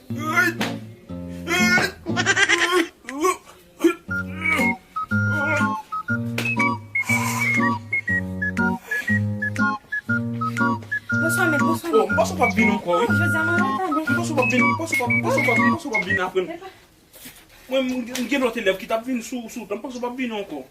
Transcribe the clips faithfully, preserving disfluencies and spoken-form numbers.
Bonswa, mèt, bonswa, mèt. Oh, m panse w p ap vin ankò, wi. Oh, jodi a mwen reta, men. M panse w p ap vin, m panse w p ap, m panse w p ap, m panse w p ap vin apre m. Epa. Mwen, m, m gen lòt elèv ki t ap vin sou, sou tan, m panse w p ap vin ankò.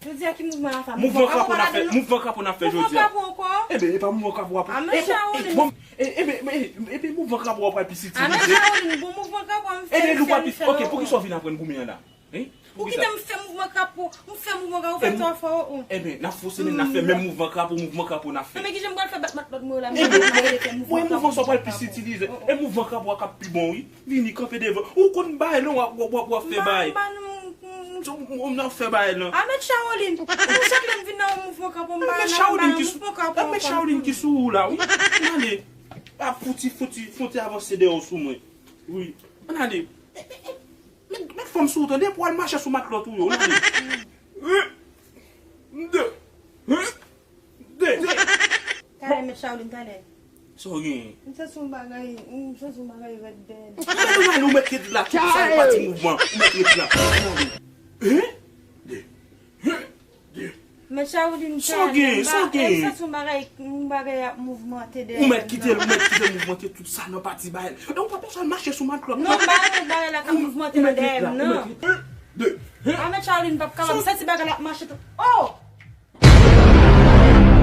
Jodi a ki mouvman n ap fè? Mouvman krapo n ap fè, mouvman krapo n ap fè jodi a. Mouvman krapo ankò? Enben, e pa mouvman krapo a pral. A, men Shaolin. Bon, e, enben, enben, enben, mouvman krapo a pral pi sitil. A, men Shaolin, bon, mouvman krapo a m fè, m fè, m fè. Enben, nou pral pi, ok, poukisa w vin aprann goumen an la? Hein? Ou kite m fè mouvman krapo, m fè mouvman krapo, ou fè twa fwa, o, o. Enben, n ap fè yon semèn, n ap fè menm mouvman krapo, mouvman krapo n ap fè. Men ki jan m pral fè bat matlòt mwen yo la, m pral fè mouvman krapo, mouvman krapo. Mwen, mouvman sa pral pi sitilize. E mouvman krapo a k ap pi bon, wi. Vini kanpe devan. Ou konn bagay non, w ap, w ap, w ap, w ap fè bagay. M pa, m pa, m, m, m, m ap fè bagay lan. A, mèt Shaolin. Ou chak lè m vin nan yon mouvman krapo, m pa nan mouvman krapo ankò. Mèt Shaolin ki sou ou la, wi. Ann ale. Pa fouti, fouti, fouti avanse dèyè w sou mwen. Wi. Ann ale. Met, met, met fòm sou ou tande, pou al mache sou matlòt ou yo, tande. Un, de. Un, de. Talè, mèt Shaolin, talè. Sa w genyen? M santi yon bagay, m santi yon bagay rèd dèyè m. Ou mèt ret la, tout sa, ou pa ti mouvman, ou mèt ret la. Un, de. Un, de. Mèt Shaolin, sa w genyen, sa w genyen? M santi yon bagay, yon bagay ap mouvmante dèyè m. Ou mèt kite l, ou mèt kite l mouvmante tout sa nan pati ba l. E ou pa bezwen mache sou matlòt. Non, m pa renmen bagay la k ap mouvmante nan dèyè m, non. Ou mèt ret la, ou mèt ret. Un, de. A, mèt Shaolin p ap kapab, m santi bagay la ap mache tout. Oh!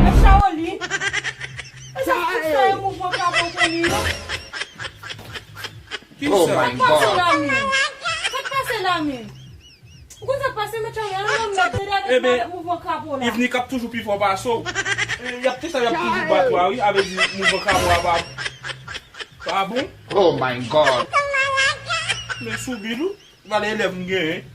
Mèt Shaolin! E sa, tout sa e mouvman krapo pou li yo. Ki sa? Sa k pase la menm? Sa k pase la menm? Ou konn sa k pase, mèt Shaolin? An, mèt, se dèyè tèt mwen avèk mouvman krapo la. Ivni k ap toujou pi fò pase w. E, y ap te sa, y ap toujou bat ou a, wi. A vle di, mouvman krapo a pa, pa bon. Oh my God! Men sou bil ou, pa de elèv m genyen.